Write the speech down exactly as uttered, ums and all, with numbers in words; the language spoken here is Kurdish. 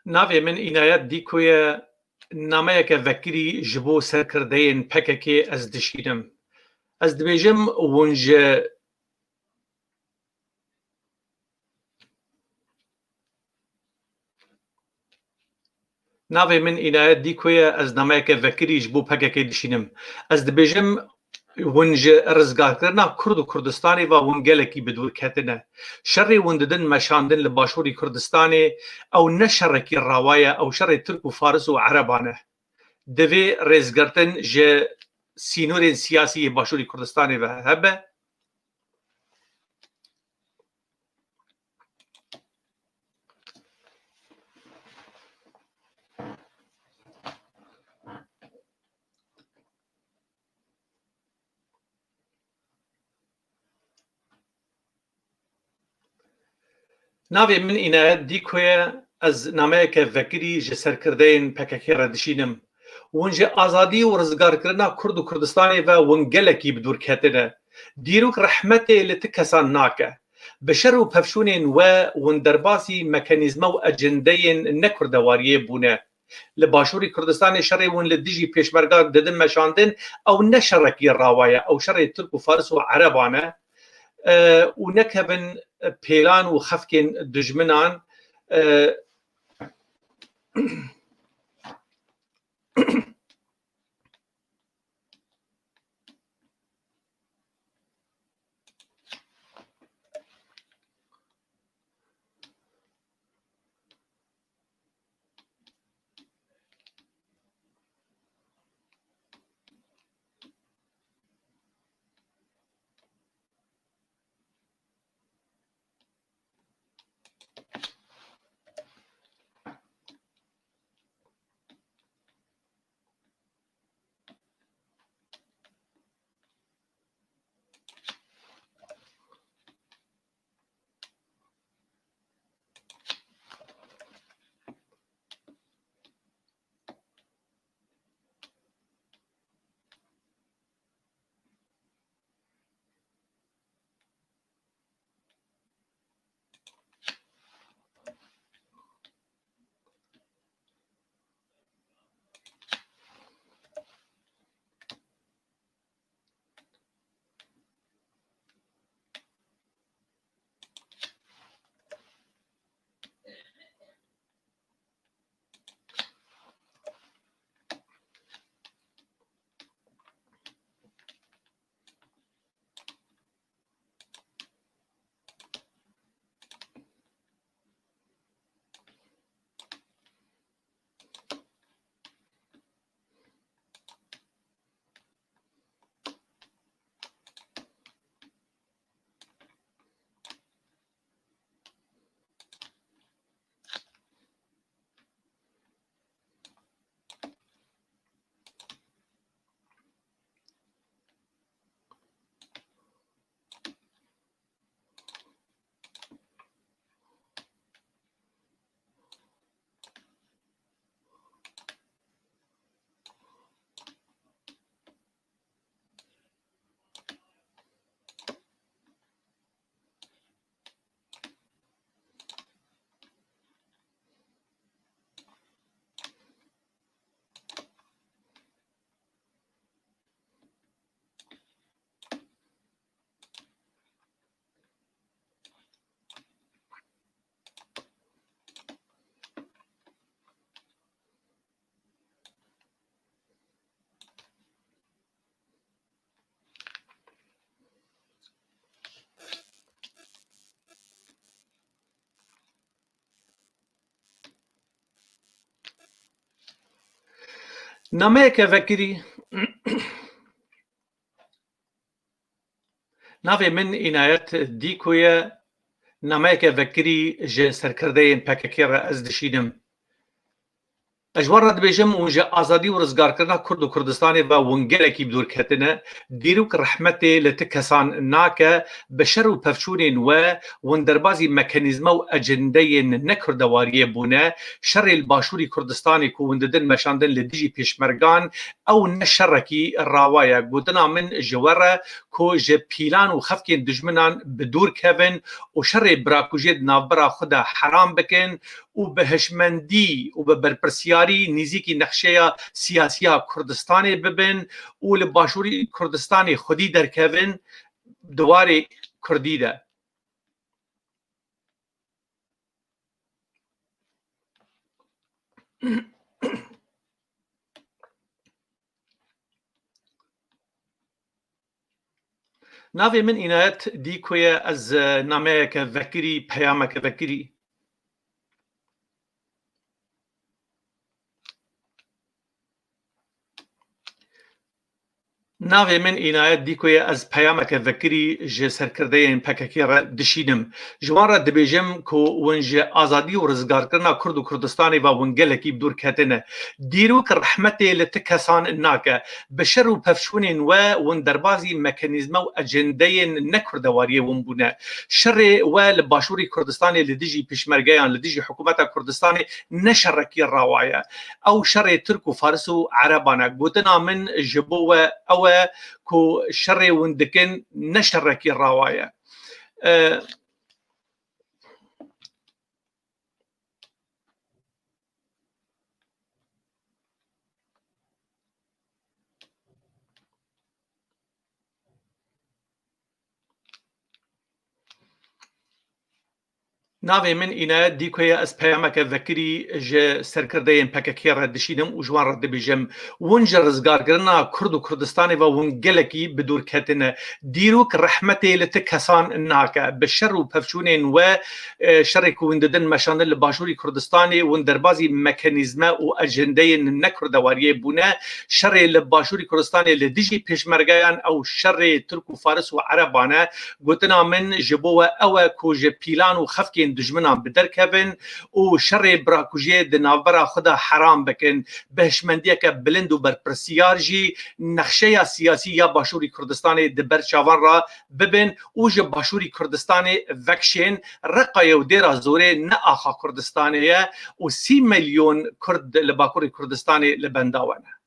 Navê min Înayet Dîko ye, nameyeke vekirî ji bo serkirdeyên P K K ez dişînim. Ez dibêjim, hûn ji Navê min Înayet Dîko ye, ez nameyeke vekirî ji bo P K K dişînim. Ez dibêjim, hûn ji rizgarkirina Kurd û Kurdistanê ve hûn gelekî bi dûr ketine. Şerê hûn didin meşandin li Başûrî Kurdistanê, ew ne şerekî rawa ye, ew şerê Tirk û Faris û Ereban e. Divê rêzgirtin ji sînorên siyasî yê Başûrî Kurdistanê ve hebe. Navê min Înayet Dîko ye, ez nameyeke vekirî ji serkirdeyên P K K re dişînim. Hûn ji azadî û rizgarkirina Kurd û Kurdistanê ve hûn gelekî bi dûr ketine. Dîrok rehmetê li ti kesan nake. Bi şer û pevçûnên we hûn derbasî mekanîzma û ecendeyên nekurdewariyê bûne. Li Başûrî Kurdistanê şerê hûn li dijî pêşmergan didin meşandin, ew ne şerekî rawa ye, ew şerê Tirk û Faris û Ereban e. E, û nekevin pêlan û xefkên dijminan, e, Nameyeke vekirî. Navê min Înayet Dîko ye. Nameyeke vekirî ji serkirdeyên P K K re ez dişînim. Ez ji wan re dibêjim, hûn ji azadî û rizgarkirina Kurd û Kurdistanê ve hûn gelekî bi dûr ketine. Dîrok rehmetê li ti kesan nake. Bi şer û pevçûnên we hûn derbazî mekanîzma û ecendeyên nekurdewariyê bûne. Şerê li Başûrî Kurdistanê ku hûn didin meşandin li dijî pêşmergan, ew ne şerekî rawa ye. Gotina min ji we re ku ji pîlan û xefkên dijminan bi dûr kevin û şerê birakujiyê di navbera xwe de heram bikin û bi hişmendî û bi berpirsiyarî nîzîkî nexşeya siyasiya Kurdistanê bibin û li Başûrî Kurdistanê xwedî derkevin di warê Kurdî de. Navê min Înayet Dîko ye, ez, e, nameyeke vekirî, peyameke vekirî. Navê min Înayet Dîko ye, ez peyameke vekirî ji serkirdeyên P K K re dişînim. Ji wan re dibêjim ku hûn ji azadî û rizgarkirina Kurd û Kurdistanê ve hûn gelekî bi dûr ketine. Dîrok rehmetê li ti kesan nake. Bi şer û pevçûnên we hûn derbazî mekanîzme û ecendeyên ne kurdewariyê hûn bûne. Şerê we li Başûrî Kurdistanê li dijî pêşmergeyan, li dijî hikûmeta Kurdistanê ne şerekî rawa ye. Ew şerê Tirk û Faris û Ereban e. Gotina min ji bo we ew e ku şerê hûn dikin ne şerekî rawa ye. E, Navê min Înayet Dîko ye, ez peyameke vekirî ji serkirdeyên P K K re dişînim û ji wan re dibêjim, hûn ji rizgarkirina Kurd û Kurdistanê ve hûn gelekî bi dûr ketine. Dîrok rehmetê li ti kesan nake. Bi şer û pevçûnên we, e, şerê ku hûn didin meşandin li Başûrî Kurdistanê, hûn derbazî mekanîzme û ecendeyên ne kurdewariyê bûne. Şerê li Başûrî Kurdistanê li dijî pêşmergeyan ew şerê Tirk û Faris û Ereban e. Gotina min ji bo we ew e ku ji pîlan û xefkên dijminan bi derkevin û şerê birakujiyê di navbera xwe de heram bikin. Bi hişmendiyeke bilind û berpirsiyar jî nexşeya siyasî ya Başûrî Kurdistanê di ber çavan re bibin û ji Başûrî Kurdistanê vekişên. Reqayê û Dêra Zorê ne axa Kurdistanê ye û sî milyon Kurd li Bakurê Kurdistanê li benda we ne.